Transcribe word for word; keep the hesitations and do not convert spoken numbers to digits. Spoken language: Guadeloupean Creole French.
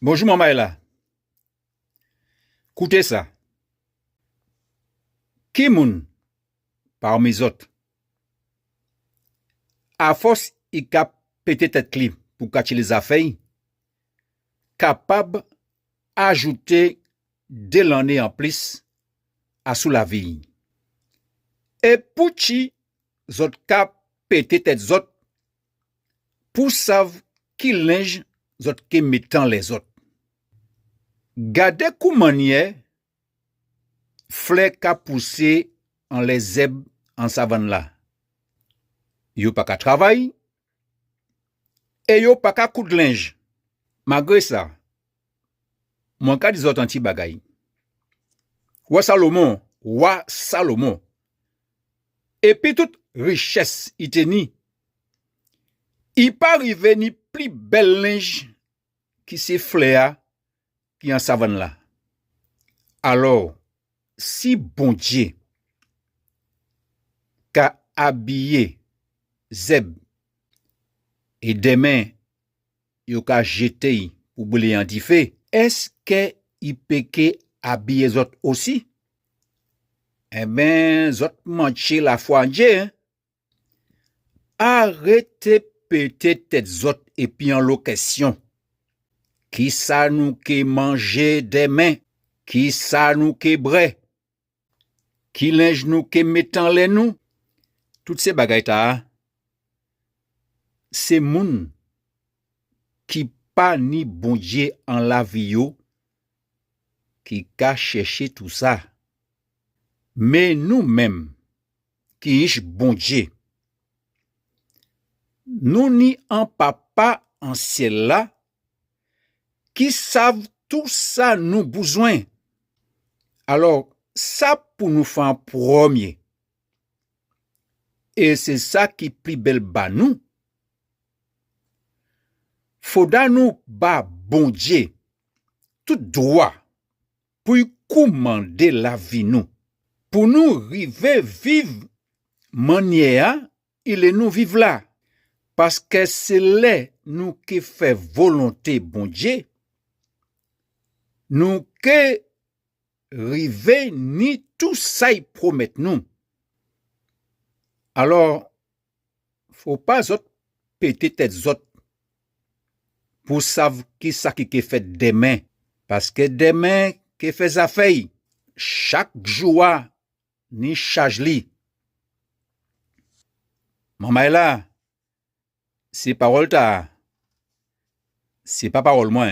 Bonjou manmay-la. Kouté sa. Ki moun parmi zot, afos i ka pété tet li pou katjilé zafè'y, kapab ajouté dé lanné anplis asou lavi'y? É poutji zot ka pété tet zot pou sav ki lenj zot ké mété anlè zot? Gadé ki manniè flè ka pousé anlè zeb an savann-la. Yo pa ka travay, é yo pa ka koud lenj. Malgré sa, mwen ka di zot an ti bagay. Wa Salomon, wa Salomon, épi tout richès i té ni, i pa rivé ni pli bel lenj ki sé flè-a ki an savann-la. Alò, si Bondié ka abiyé zeb é dèmen yo ka jété'y pou brilé an difé, es i pé ké abiyé zot osi? Enben, zot mantjé lafwa an Dié, en. Arété pété tet zot épi anlo kestion. Kisa nou ké manjé dèmen? Kisa nou ké brè? Ki lenj nou ké mété anlè nou? Tout sé bagay-tala, sé moun ki pa ni Bondié an lavi yo ki ka chèché tousa. Men nou menm ki ich Bondié, nou ni an Papa an siel-la ki sav tou sa nou bouzwen. Alò, sa pou nou fè an prèmié, é sé sa ki pli bel ba nou, fodra nou ba Bondié tout dwa pou i koumandé lavi nou, pou nou rivé viv manniè-a i lé nou viv la. Paskè sé lè nou ké fè volonté Bondié, nou ké rivé ni tou sa i pwomet nou. Alò, fo pa zot pété tet zot pou sav kisa ki ké fet dèmen, paskè dèmen ké fè zafè'y. Chak jou-a ni chaj li. Manmay-la, sé pawol-tala, sé pa pawol mwen,